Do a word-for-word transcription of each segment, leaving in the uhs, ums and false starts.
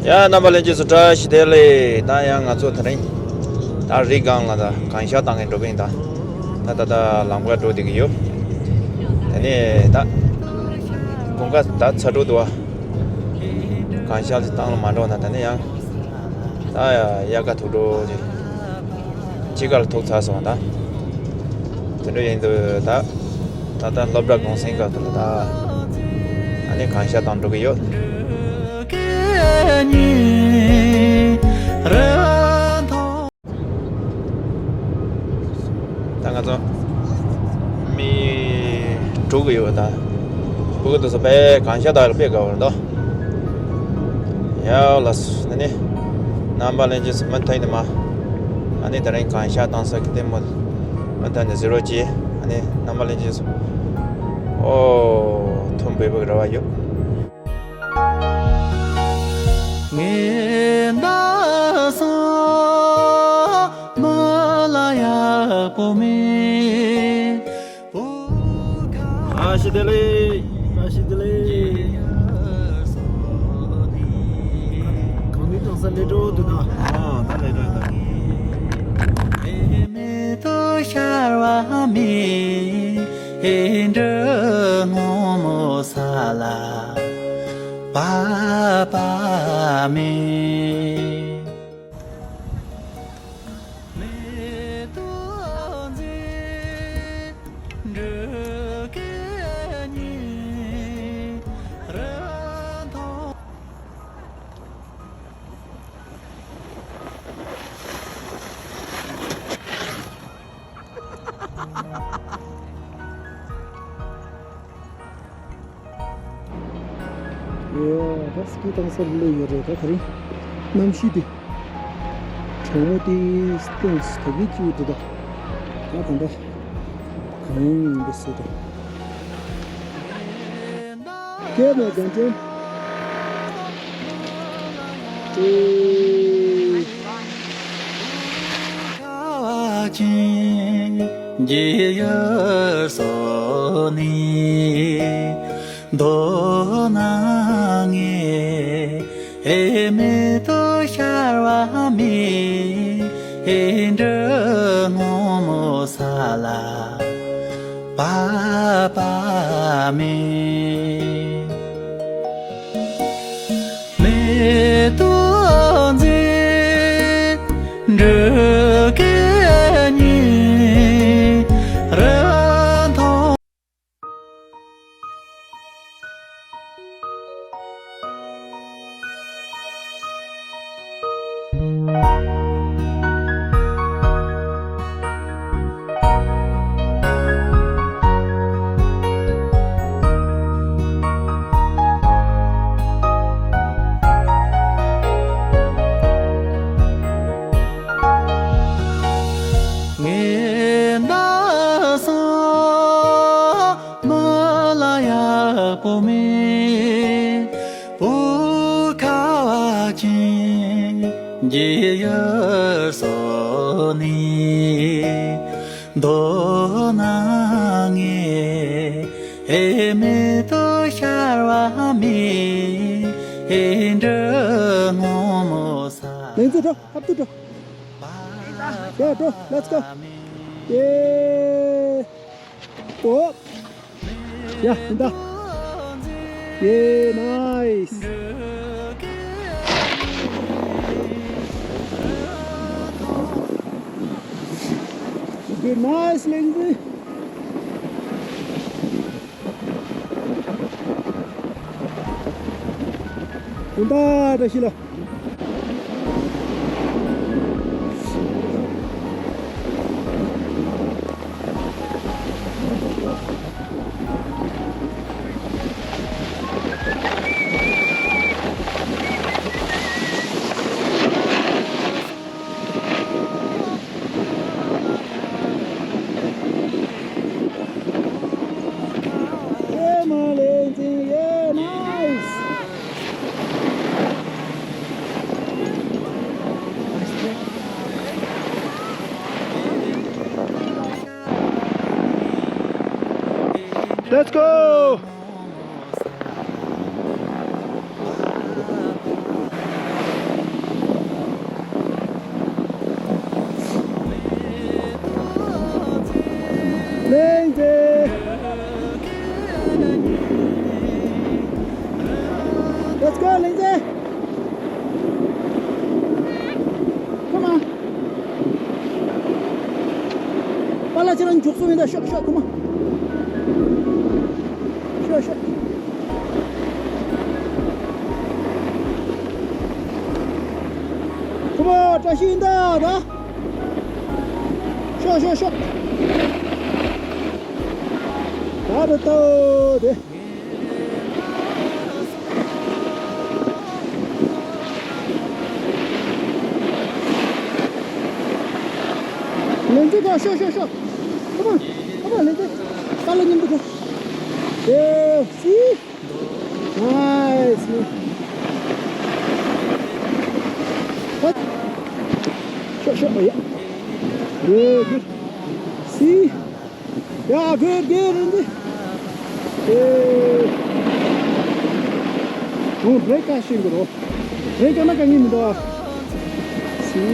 ཡ། རྣམ་པ་ལྷན་རྒྱས་ཚོ་བཀྲ་ཤིས་བདེ་ལེགས། ད་ཡང་ང་ཚོ་དེ་རིང་ད་རི་སྒང་ལ་ད་གངས་ཤར་བཏང་གིན་འགྲོ་གིན། ད་ད་ད་ལམ་ཁ་འགྲོ་བསྡད་ཀྱི་ཡོད། དེ་ནས་ད་དགུན་ཁ་ད་ཚ་དྲོད་འདུག་བ། གངས་ཤར་ལ་བཏང་ལ་མ་འགྲོ་ན་ད་ནི་ཡང་ད་ཡ་དབྱར་ཁ་ཐུག་འགྲོ་ཅིག་དཔྱིད་ཀ་ལ་ཐུག་ཚར་སོང་ད། དེ་འདྲ་ཡིན་དུས་ད་ད་ལྟ་སློབ་གྲྭ་གུང་སེང་སྐབས་དེ་ལ་ད་ཨ་ནི་གངས་ཤར་བཏང་འགྲོ་གི་ཡོད། ད་ང་ཚོ་མི་དྲུག་ཡོད་ད། ཕྲུ་གུ་དེ་ཚོ་དཔེ་གངས་ཤར་བཏང་ལ་དཔེ་དགའ་བོ་རེད་དོ། ཡ་ལ་སོ་ནི་རྣམ་པ་ལྷན་རྒྱས་ཚོ་མུ་མཐུད་ནས་མ་ཨ་ནི་དེ་རིང་གངས་ཤར་བཏང་ས་གི་ལྟད་མོ་མུ་མཐུད་ནས་གཟིགས་རོགས་གྱིས། ཨ་ནི་རྣམ་པ་ལྷན་རྒྱས་ཚོ་ཨོ་ཐུགས་འབོད་པའི་རེ་བ་ཡོད། ངའི་ཟླ་བཟང་མ་ལ་ཡག་པོ་མེད། བཀྲ་ཤིས་བདེ་ལེགས། བཀྲ་ཤིས་བདེ་ལེགས། གང་ནས་གང་ས་ལས་འགྲོ་འདུག་ན། ཨ་ད་ལས་འགྲོ་འདུག་མེ་ཏོག་ཤར་བ་མེད། འབྲི་སྔོན་མོ་ས་ལ་བབས་པ་མེད། མེ་ཏོག་མཛེས་འབྲུག་གི་ཉི་རི་མཐོང་། ཡོ། ད་སྐྱིད་དང་སར་ལོས་ཡོད་རེད། ད་དེ་རིང་གནམ་གཤིས་དེ་གྲང་མོ་དེ་སྟེང་ད་གི་ཅིག་འདུག་ད་ད་གང་འདྲ་གང་ཡིན་པའི་སྲིད་དོ། སྐད་མ་ལྡན་ཅན། ཨེ། ཁ་བ་ཅན་གྱི་ཡུལ་སོ་ནི། མདོར་ན་ངས་ཨེ་མེ་ཏོག་ཤར་བ་མེད། ཨེ་འབྲི་སྔོན་མོ་ས་ལ་བབས་པ་མེད། མེ་ཏོག་མཛེས་འབྲུག་གི་ཉི་རི་མཐོང་། ངའི་ཟླ་བཟང་མ་ལ་ཡག་པོ་མེད། བོད་ཁ་བ་ཅན་གྱི་ཡུལ་སོ་ནི། མདོར་ན་ངས་ཨེ་མེ་ཏོག་ཤར་བ་མེད། ཨེ་འབྲི་སྔོན་མོ་ས། ལེན་ཚུལ་འགྲོ། ཧབ་ཏུ་འགྲོ། ཡ་འགྲོ། Let's go. ཡེ། ཨོ། ཡ་ད། ཡེ། Nice. Good, nice, ལེན་ཚུལ། ཀུན་ད་བཀྲ་ཤིས་ལ། ཨེ་མ་ལེན་ཚིག་ཡེ། Nice. Let's go. མགྱོགས་སུ་མི་འདའ། ཤོག་ཤོག་ཁོ་མ། ཤོག་ཤོག་ཁོ་མ་བཀྲ་ཤིས་ཡིན་ད་ད། ཤོག་ཤོག་ཤོག་ད་ད་ད་དེ། ལན་ཚེ་ཁ་ཤོག་ཤོག་ཤོག་ཁ་པ་ཁ་པ་ལན་ཚེ་ས་ལ་མཉམ་དུ་ཁ། ཨེ་སི། ནའིས་མེན། ཧད། ཤོག་ཤོག་ཨ་ཡ། གུཌ་གུཌ། སི། ཡ་གུཌ་གུཌ་རེད་འདི། ཨེ། ཁོང་བྷི་རེག་ག་ཤེས་དགོས་རོ། བྷི་རེག་ག་ན་ག་ངེས་མི་འདུག་ཨ། སི།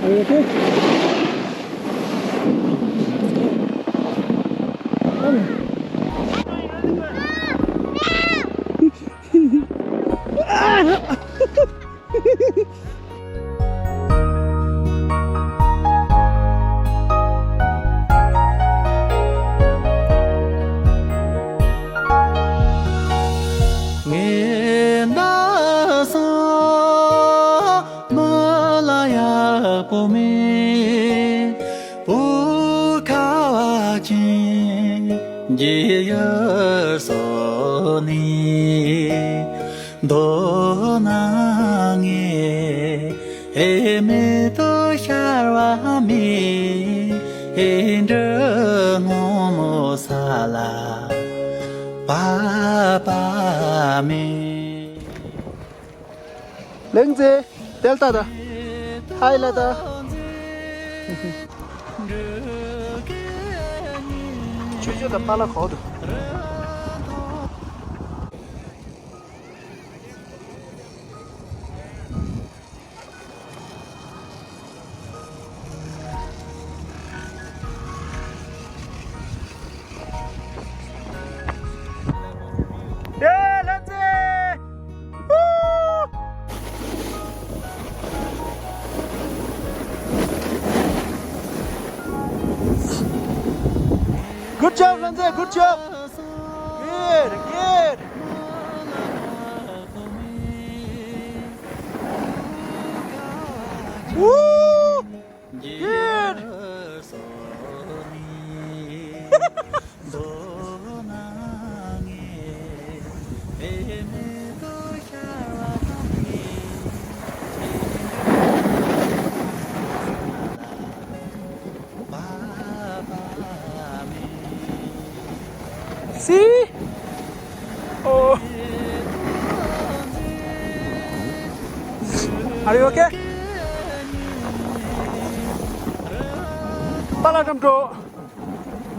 Are you okay? ངའི་ན་ས་མ་ལ་ཡག་པོ་མེད། བོད་ཁ་བ་ཅན་གྱི་ཡུལ་སོ་ནི། མདོར་ན་ངས་ཨེ་མེད་དུ་ཤར་བ་མེད། ཨེ་འབྲུ་སྔོན་མོ་ས་ལ་བབས་པ་མེད། ལེགས་མཛེས། དེལ་ཏ་ཏ། ཧའི་ལ་ཏ། ཆོས་ཆོས་དང་པཱ་ལགས་གོ་དུ། ཡེ་ལྷ་རྩེ། Good job, Ranjay, good job. Good, good. Woo! Good. See? Oh. Are you okay? པཱ་ལགས་འགྲམ་འགྲོ།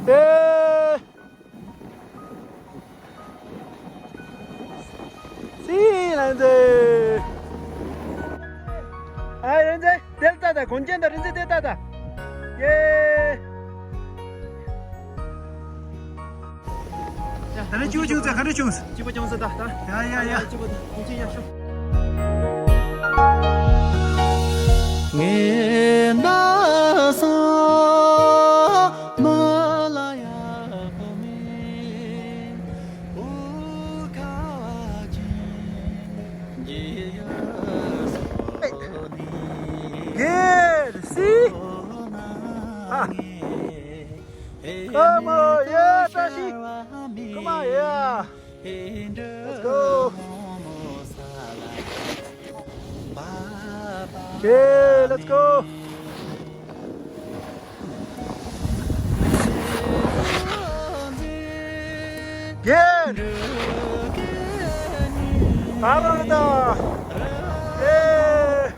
ཨེ། སི་ལན་ཛེ། ཨ་རེན་ཛེ་དེལ་ཏ་ཏ། གོན་ཅན་དང་རེན་ཛེ་དེལ་ཏ་ཏ། ཡེ། ཡ། ད་ནི་གཅིག་པ་བྱུང་ཚེ་ག་འདྲ་བྱུང་། གཅིག་པ་བྱུང་ཚེ་ད་ད། ཡ་ཡ་ཡ། གཅིག་པ་ད་གོང་ཆེན་ཡ་ཤོག་ངའི་ན་ས་མ་ལ་ཡག་པོ་མེད། Good, see? Ah. Come on, yeah, Tashi. Come on, yeah. Let's go. Okay, let's go. Good. Arada. Yeah.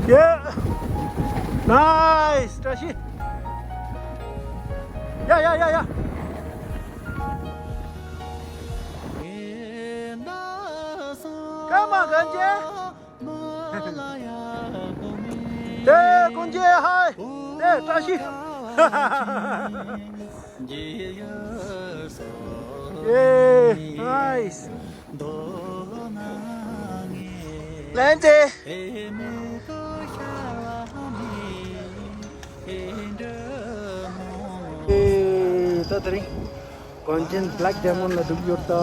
Yeah. Nice, Tashi. Yeah, yeah, yeah, yeah. གན་ཅན། དེ་གོན་ཅན་ཧའི། དེ་བཀྲ་ཤིས། ཡེ། ནའིས། ལན་ཅན། ཨེ། ད་དེ་རིང་གོན་ཅན་Black Diamond ལ་འགྲོ་གི་ཡོད་ད།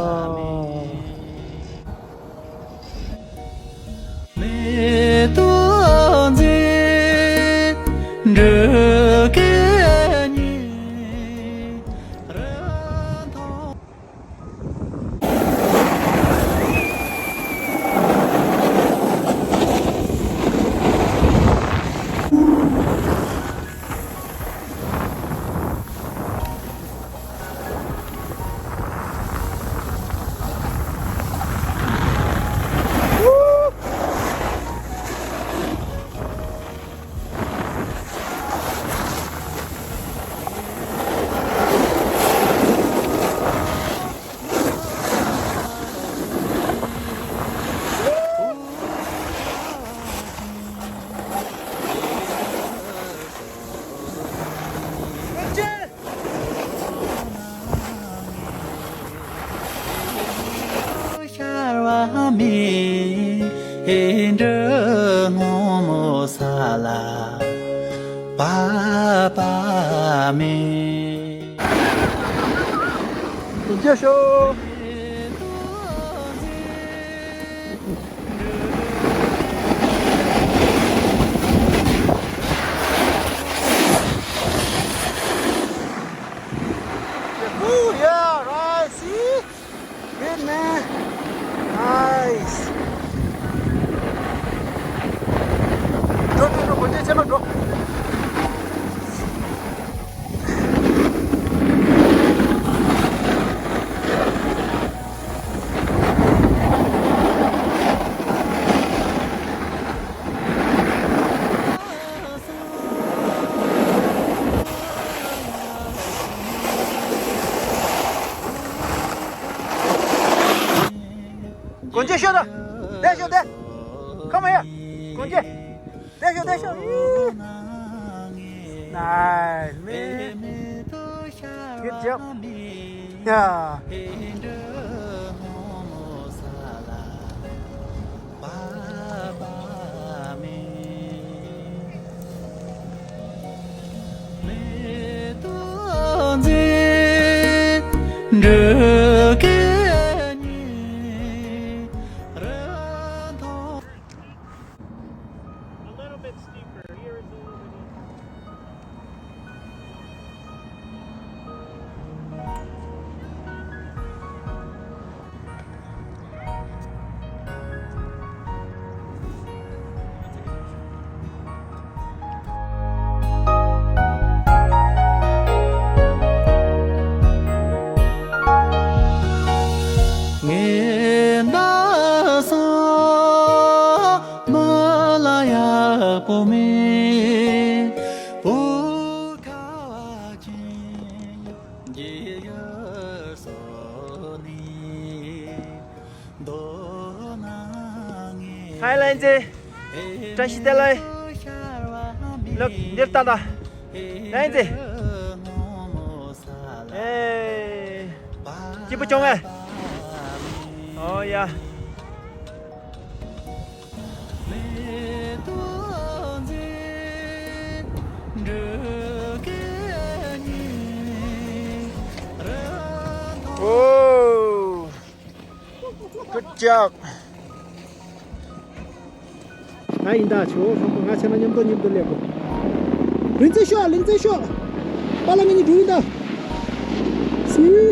ཤར་བ་མེད། འབྲི་སྔོན་མོ་ས་ལ་བབས་པ་མེད། ཐུགས་རྗེ་ཆེ། Ooh, yeah, right, see? Good, man. Nice. འགྲོ་འགྲོ་འགྲོ། གོན་ཆས་ཕྱེད་མར་འགྲོ། གོན་ཆས་ཕྱེད་དང་། བསྡད་ཤོག་བསྡད། Come here. གོན་ཆས། བསྡད་ཤོག་བསྡད་ཤོག Nice, man. Good job. Yeah. A little bit steeper. Here it's a little bit easier. ངའི་ན་སོང་མོ་ལ་ཡག་པོ་མེད། བོད་ཁ་བ་ཅན་གྱི་ཡུལ་སོ་ནི། ཧའི་ལན་ཅན། བཀྲ་ཤིས་བདེ་ལེགས། ལོ་འདིར་ལྟ་ད། ལན་ཅན། ཨེ། སྐྱིད་པོ་བྱུང་ངས། ཨོ་ཡ། ཨོ། Good job. ང་ཡིན་ད་ཆོ་ཧྲོག་པོ། ང་ཆ་ན་མཉམ་དུ་མཉམ་དུ་སླེབས་དགོས། རིང་ཚད་ཤོག་རིང་ཚད་ཤོག་པཱ་ལགས་ང་གཉིས་འགྲོ་ཡིན་ད། སི།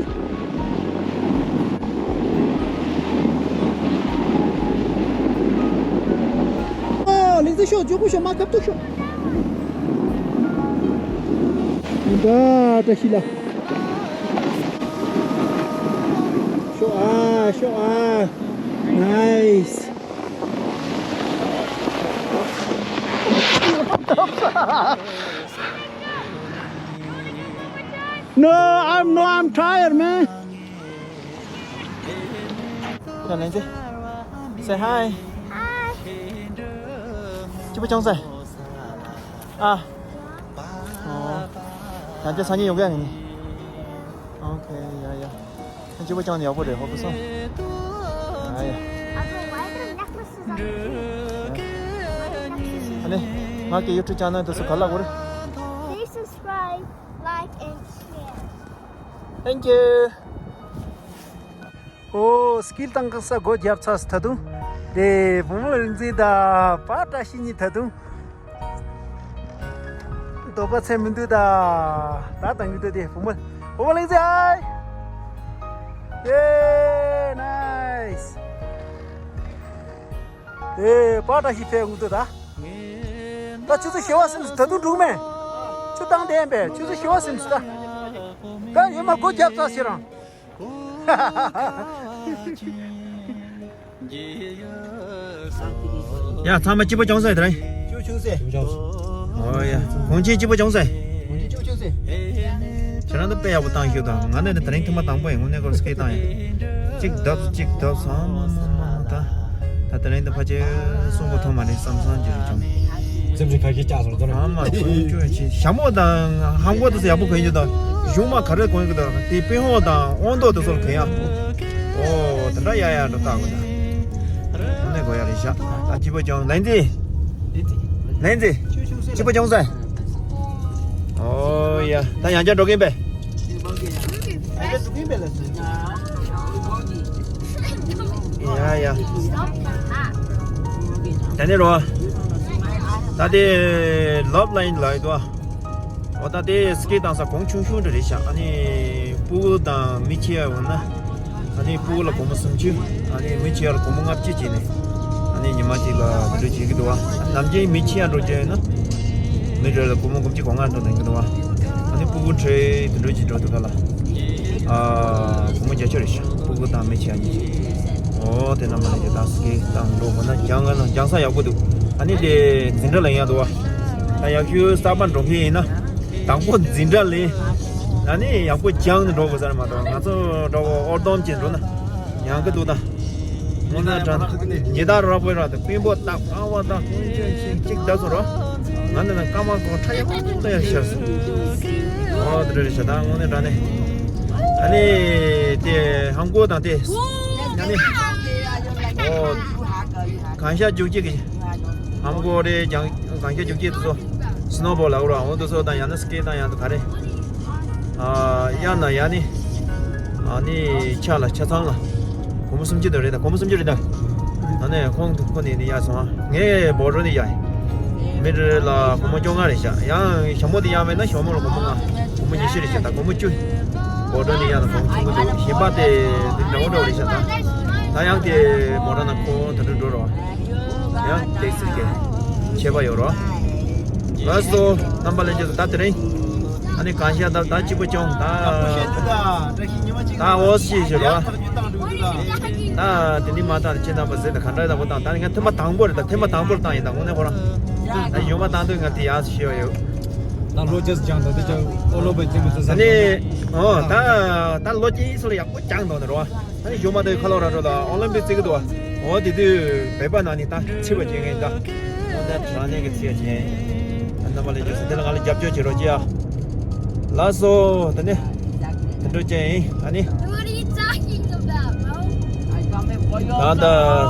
ཨོ་རིང་ཚད་ཤོག་མགྱོགས་པོ་ཤོག་མར་ཁ་ཐུག་ཤོག་ཡིན་ད་བཀྲ་ཤིས་ལགས། ཤོག་ཨ་ཤོག་ཨ། Nice. No, I'm no, I'm tired, man. ཡ་ལན་ཅན། ས་ Hi. Hi. སྐྱིད་པོ་བྱུང་སོང་། ཨ། ཨོ། ད་ལྟ་སང་ཉིན་ཡོང་གི་ཡིན། ཨོ་ཁེ། ཡ་ཡ། སྐྱིད་པོ་བྱུང་ན་ཡག་པོ་རེད། ཧོ་པོ་སོང་། ཡ་ཡ། ཨ་ནི། ང་གི་YouTube channel དེ་ཚོ་ག་ལ་གོ་རེད། Please subscribe, like and share. Thank you. ཨོ། སི་ཀི་བཏང་ས་སྒོ་བརྒྱབ་ཚར། ད་དུང་དེ་བུ་མོ་ལིང་ཙི་དང་པ་བཀྲ་ཤིས་གཉིས་ད་དུང་དོགས་པ་ཚད་མི་འདུག་ད་ད་བཏང་གི་འདུག་དེ་བུ་མོ། བུ་མོ་ལིང་ཙི་ཧའི། ཡེ། ནའིས། དེ་པ་བཀྲ་ཤིས་ཕེབས་འོང་འདུག་ད། ད་ཆུ་ཚོད་བཞི་པ་ཟིན་སོང་། ད་དུང་འགྲོ་མེད། ཆུ་བཏང་བསྡད་པས། ཆུ་ཚོད་བཞི་པ་ཟིན་སོང་ད། ད་ཡོད་མ་སྒོ་བརྒྱབ་ཚར་ཟེར་རང་། ཡ། ཚང་མ་སྐྱིད་པོ་བྱུང་སོང་། དེ་རིང་། སྐྱིད་པོ་བྱུང་སོང་། ཨོ་ཡ། གོང་ཆེན་སྐྱིད་པོ་བྱུང་སོང་། གོང་ཆེན་སྐྱིད་པོ་བྱུང་སོང་། ཁྱེད་རང་ཚོ་དཔེ་ཡག་པོ་བཏང་ཤོག་དང་། ང་ནི་དེ་རིང་ཐེངས་མ་དང་པོ་ཡིན། དངོས་གནས་ཁོ་རང་སི་ཀེ་བཏང་ཡ། གཅིག་བརྡབས་སོང་། གཅིག་བརྡབས་སོང་། ཨ་མ་མ་མ། ད་ད་དེ་རིང་འདི་ཕལ་ཆེར་གསུང་གོ་ཐོག་མ་རེད་བསམ་བསམ་ཅིག་རེད་བྱུང་། སེམས་ཤུགས་ཁ་ཤས་བཅག་སོང་། ཨ་མ་གོན་ཆོག་ཆེ། ཞྭ་མོ་དང་ཧམ་གོ་དེ་ཚོ་ཡག་པོ་གོན་རྒྱུ་དང་། གཞུང་མ་ག་རེ་གོན་གི་དང་། དེ་པི་ཧོ་དང་དབང་ཏོ་དེ་ཚོ་ལ་གོན་ཡ། ཨོ་དེ་འདྲ་ཡ་ཡ་འདྲ་བཏགས་དགོས་ད། དངོས་གནས་དགོས་ཡ་རེད་ཤག་ད་སྐྱིད་པོ་བྱུང་། ལིང་ཙི། ལིང་ཙི། སྐྱིད་པོ་བྱུང་སོང་། ཨོ་ཡ། ད་ཡང་བསྐྱར་འགྲོ་གིན་པས། ཡ་ཡ། ད་ནི་རོ། ད་དེ་ལོབ་ལ་ཡིན་ལ་ཡོད་དོ། འོ་ད་དེ་སི་ཀེ་བཏང་ས་གོང་ཆུང་ཆུང་འདྲ་རེད་ཤག་ཨ་ནི་སྤུ་གུ་དང་མི་ཆེ་བ་འོང་ན། ཨ་ནི་སྤུ་གུ་ལ་སྒོར་མོ་སུམ་ཅུ། ཨ་ནི་མི་ཆེ་བ་ལ་སྒོར་མོ་ལྔ་བཅུ་བྱས་ནས། ཨ་ནི་ཉི་མ་གཅིག་ལ་དེ་འདྲ་བྱེད་ཀྱི་འདུག་བ། ནམ་རྒྱུན་མི་ཆེ་ཡང་འགྲོ་རྒྱུ་ཡིན་ན། མི་རེ་ལ་སྒོར་མོ་དགུ་བཅུ་གོ་ལྔ་འགྲོ་ལེན་གྱི་འདུག་བ། ཨ་ནི་སྤུ་གུ་ཁྲིད་དེ་འདྲ་བྱེད་འགྲོ་འདུག་ག་ལ། ཨ། སྒོར་མོ་བརྒྱད་ཅུ་རེད་ཤག་སྤུ་གུ་དང་མི་ཆེ་ཡང་གཉིས་ཀྱི། འོ་དེ་རྣམ་པ་ལ་ཡོད་ད། སི་ཀེ་བཏང་འགྲོ་དགོས་ན་སྦྱང་ག་ན་སྦྱང་ས་ཡག་པོ་འདུག་ཨ་ནི་དེ་འཛིན་གྲྭ་ལ་ཡང་འདུག་བ། ད་ཡག་ཤོས་གསར་པ་འགྲོ་མཁན་ཡིན་ན། དང་པོ་འཛིན་གྲྭ་ལེན། ཨ་ནི་ཡག་པོ་སྦྱངས་ནས་འགྲོ་དགོས་ས་རེད་མ་གཏོགས། ང་ཚོ་འདྲ་བོ་ཨོར་སྡོམ་བྱས་འགྲོ་ན་ཉན་གི་འདུག་ད། དངོས་གནས་དྲང་གནས་ཉི་ཟླ་ར་བོའི་ར་དང་དཔོན་པོ་དང་ཀ་བ་དང་ཀུན་སྤྱོད་ཅིག་གཅིག་བསྡད་སོང་རོ། ང་འདི་ན་ཀ་མ་གོང་ཁྲ་ཡག་པོ་ཡག་ཤར་སོང་། ཨོ་དེ་འདྲ་རེད་ཤག་ད་དངོས་གནས་དྲང་གནས། ཨ་ནི་དེ་ཧམ་གོ་དང་དེ། ཨ་ནི། ཨོ། གང་ཤ་རྒྱུག་ཅིག་གི། ཧམ་གོ་རེད། གང་ཤ་རྒྱུག་ཅིག་དེ་ཚོ། སི་ནོ་བོར་ལ་འུར་བ་འོ་དེ་ཚོ་དང་ཡང་ན་སི་ཀེ་དང་ཡང་ན་ག་རེ། ཨ། ཡང་ན་ཡང་ནི། ཨ་ནི་ཆ་ལ་ཆ་ཚང་ལ། སྒོར་མོ་སུམ་ཅུ་དེ་རེད་ད། སྒོར་མོ་སུམ་ཅུ་རེད་ད། ཨ་ནི་ཁོང་ཁོ་ནི་ནི་ཡར་སོང་། ངས་བོ་རོ་ནི་ཡ། མི་རེ་ལ་སྒོར་མོ་བཅོ་ལྔ་རེད་ཤག་ཡང་ཞྭ་མོ་དེ་ཡང་མེད་ན་ཞྭ་མོ་ལ་སྒོར་མོ་ལྔ། སྒོར་མོ་ཉི་ཤུ་རེད་ཤག་ད་སྒོར་མོ་བཅུ། བོ་རོ་ནི་ཡ་ལ་སྒོར་མོ་བཅུ་འདུག་གཞན་པ་དེ་དེ་འདྲ་བོ་འདྲ་བོ་རེད་ཤག་ད། ད་ཡང་དེ་བོ་རོ་ན་ཁོ་ད་འགྲོ་འགྲོ་རོགས། ཡང་ཏེག་སི་གི་ཆད་པ་ཡོད་རོ། ལགས་སོ། རྣམ་པ་ལྷན་རྒྱས་ཚོ་ད་དེ་རིང་། ཨ་ནི་གང་ཤར་ད་ད་གཅིག་པོ་བྱུང་ད། ད་འོ་སི་ཞིག་རོ། ད་དེ་འདི་མ་ད་ཁྱེད་རྣམ་པ་ཟེར་ད་ག་འདྲ་ད་བོ་བཏང་། ད་ནི་ང་ཐེངས་མ་དང་པོ་རེད་ད། ཐེངས་མ་དང་པོར་བཏང་ཡིན་ད། དངོས་གནས་ཁོ་རང་། ད་ཡོང་མ་བཏང་དུས་ང་དེ་ཡག་ཤི་ཡོད་ཡོད། ད་ལོ་ཅེས་ཀྱང་ད་དེ་ཀྱང་ཨོ་ལོ་བའི་ཐེངས་མ་ཚོ་ཟ་ནི། ཨོ་ད་ད་ལོ་ཅེས་སོ་ལ་ཡག་པོ་ཀྱང་འདོག་ནི་རོ། ཨ་ནི་གཞུག་མ་དེ་ཁ་ལོ་ར་འགྲོ་ལ་ཨོ་ལིམ་པིག་རྩེ་གི་འདུག་བ། འོ་དེ་དུས་བོད་པ་ནང་ནས་ད་ཚིག་པ་བྱེད་མཁན་ད། ཨོ་ད་དྲང་གནས་ཀྱི་ཚིག་བྱེད། ཨ་རྣམ་པ་ལྷན་རྒྱས་ཚོ་དེ་ལ་ང་ལ་རྒྱབ་སྐྱོར་བྱེད་རོགས་གྱིས་ཨ། ལགས་སོ། དེ་ནས་དེ་འདྲ་བྱས་ཡིན་ཨ་ནི། What are you talking about, bro? ད་ད་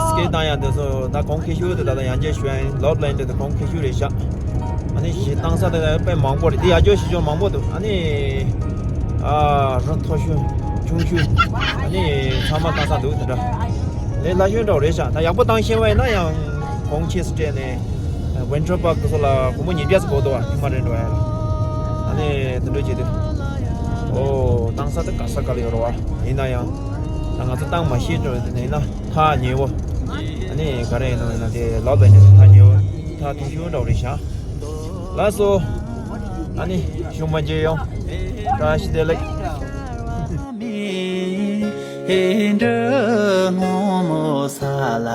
སི་ཀེ་བཏང་ཡ་དེ་ཚོ་ད་གོང་ཁེ་ཤུ་དེ་ད་ད་ཡང་བསྐྱར་ཞུ་ཡ་ཡིན། ལོབ་ལ་ཡིན་དེ་ད་གོང་ཁེ་ཤུ་རེད་ཤག་ཨ་ནི་གཞི་བཏང་ས་དེ་ད་དཔེ་མང་པོ་རེད། དེ་ཡར་འཇོག་གཞི་འཇོག་མང་པོ་འདུག་ཨ་ནི། ཨ་རི་མཐོ་ཤོས་ཆུང་ཤོས་ཨ་ནི་ཚང་མ་བཏང་ས་འདུག་དེ་འདྲ། ལས་སླ་ཤོས་འདྲ་བོ་རེད་ཤག་ད་ཡག་པོ་བཏང་ཤེས་པ་ཡིན་ན་ཡང་གོང་ཆེ་སུ་སྤྲད་ནས་ཝིན་ཊར་པཱག་དེ་ཚོ་ལ་སྒོར་མོ་ཉིས་བརྒྱ་ཙམ་འགོར་འདུག་བ། ཐེངས་མ་རེ་འགྲོ་ཡ་ལ། ཨ་ནི་དེ་འདྲ་བྱེད་དུས། ཨོ་བཏང་ས་དེ་ག་ས་ག་ལ་ཡོད་རེད་བ། ཡིན་ན་ཡང་ད་ང་ཚོ་བཏང་མ་ཤེས་འགྲོ་ཡིན་ན་ཐག་ཉེ་བོ། ཨ་ནི་ག་རེ་ཡིན་ནོ་ཡིན་ན་དེ་ལོབ་ལ་ཡིན་ན་ཐག་ཉེ་བོ། ཐག་ཐུང་ཤོས་འདྲ་བོ་རེད་ཤག་ལགས་སོ། ཨ་ནི་གཞུག་མ་མཇལ་ཡོང་། བཀྲ་ཤིས་བདེ་ལེགས། ཧེ་འདྲ་ངོ་མོ་ས་ལ།